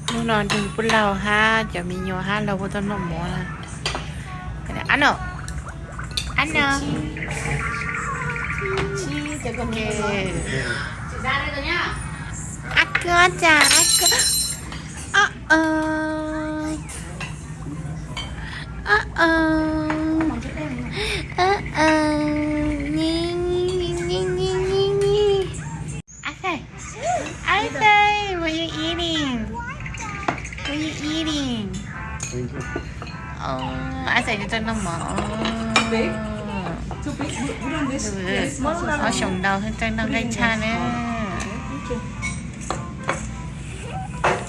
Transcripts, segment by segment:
Hnub no nrog pub laug hab cov me nyuam hab laug puab tuaj noj mov na. Ano, ano. Ab koj, ab koj. Asai, Asai, what you eating? What you eating? Asai tseem noj mov. Ob xyoos ntau tseem noj nqaij tshaj na.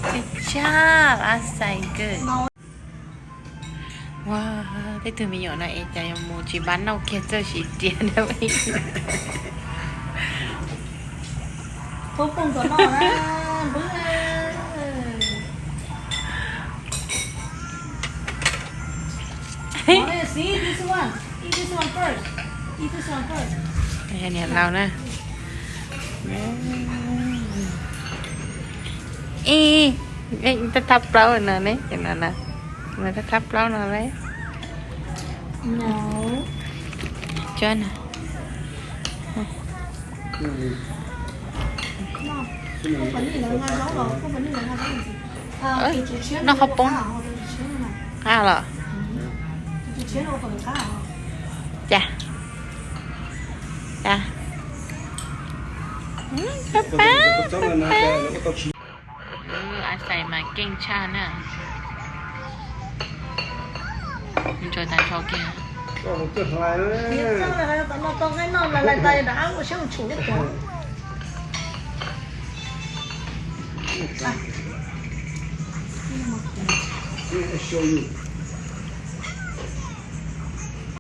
Good job, Asai, good. Ua, tej tug me nyuam no es cas yuav mus tsis npaj noj kiag txawj siv riam na. Niam laus na. Ib, thab thab plaub no ne, thab thab plaub no ne. Cuab na. Noj qhov poob qab los. Cas, cas. Pab, pab, pab. Asai mas keej tshaj na. Ntsaws tag nrho kiag.